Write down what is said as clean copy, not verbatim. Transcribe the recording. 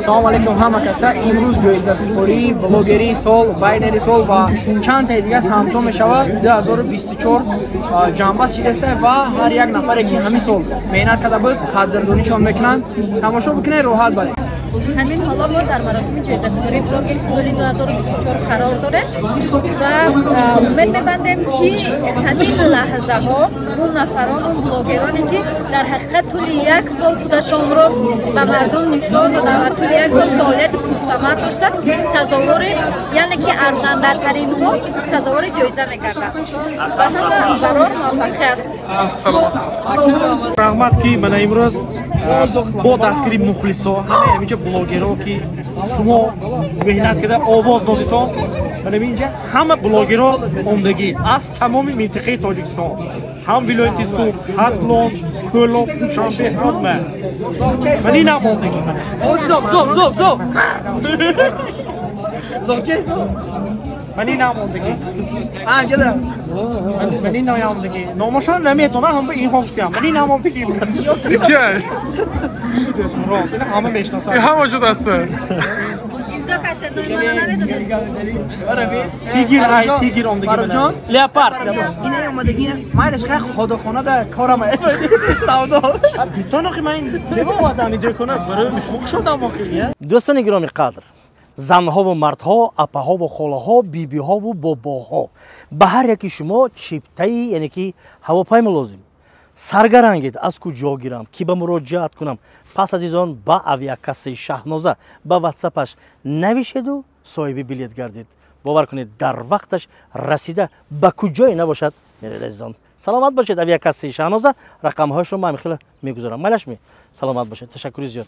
Салом алейкум ҳама каса. Имрӯз ҷоизасупории блогерии сол, вайнери сол ва чанд таи дига самтҳо мешавад. 2024 ҷамъбаст шидааст ва ҳар як нафаре ки ҳамин сол меҳнат карда буд, қадрдонишон мекунанд. Тамошо бикунед, роҳат баред. Ҳамин ҳоло мо дар маросими ҷоизасупории блогери соли 2024 қарор дорем ва умед мебандем, ки ҳамин лаҳзаҳо он нафарон, он блогероне, ки дар ҳақиқат тӯли як сол худашонро ба мардум нишон доданд ва тӯли як сол фаъолияти пурсамар доштанд, сазовори, яъне ки арзандатаринҳо сазовори ҷоиза мегарданд. Ба ҳама барор муваффақият. Раҳмат, ки мана имрӯз бо дастгирии мухлисо, ҳамаи ҳаминҷа блогерҳо, ки шумо меҳнат карда овоз додитон, мана инҷа ҳама блогерҳо омдагӣ аз тамоми минтиқаи Тоҷикистон, ҳам вилояти Суғд, Хатлон, Кӯлоб, Душанбе, ҳама ман инам омдагӣ. Зоб, зоб, зоб, зоб. Зоб, ман инам омдагӣ. А, ҷада. Ман инам омдагӣ. Номошон наметонам, ҳама инҳо шудам. Ман инам омдагӣ. Кия? Дӯстмурод, ина ҳама мешиносанд. Ҳама ҷо даста. Тигир, ай тигир омдагӣ. Фаррухҷон, леопард. Ина омадагӣ, майлаш, хай ходохона да корам савдо. Битон охи ман зебо омадам ин дӯкона барои шумо кушодам охир. Дӯстони гироми қадр, занҳову мардҳо, апаҳову холаҳо, бибиҳову бобоҳо, ба ҳар яки шумо чиптаи, яъне ки ҳавопаймо лозим. Саргарангед, аз куҷо гирам, ки ба муроҷиат кунам? Пас, азизон, ба авиакассаи Шаҳноза ба ватсапаш навишеду соҳиби билет гардед. Бовар кунед, дар вақташ расида ба куҷое набошад меред. Азизон, саломат бошед. Авиакассаи Шаҳноза, рақамҳояшро ман хеле мегузорам. Майлашми, саломат бошед, ташаккури зиёд.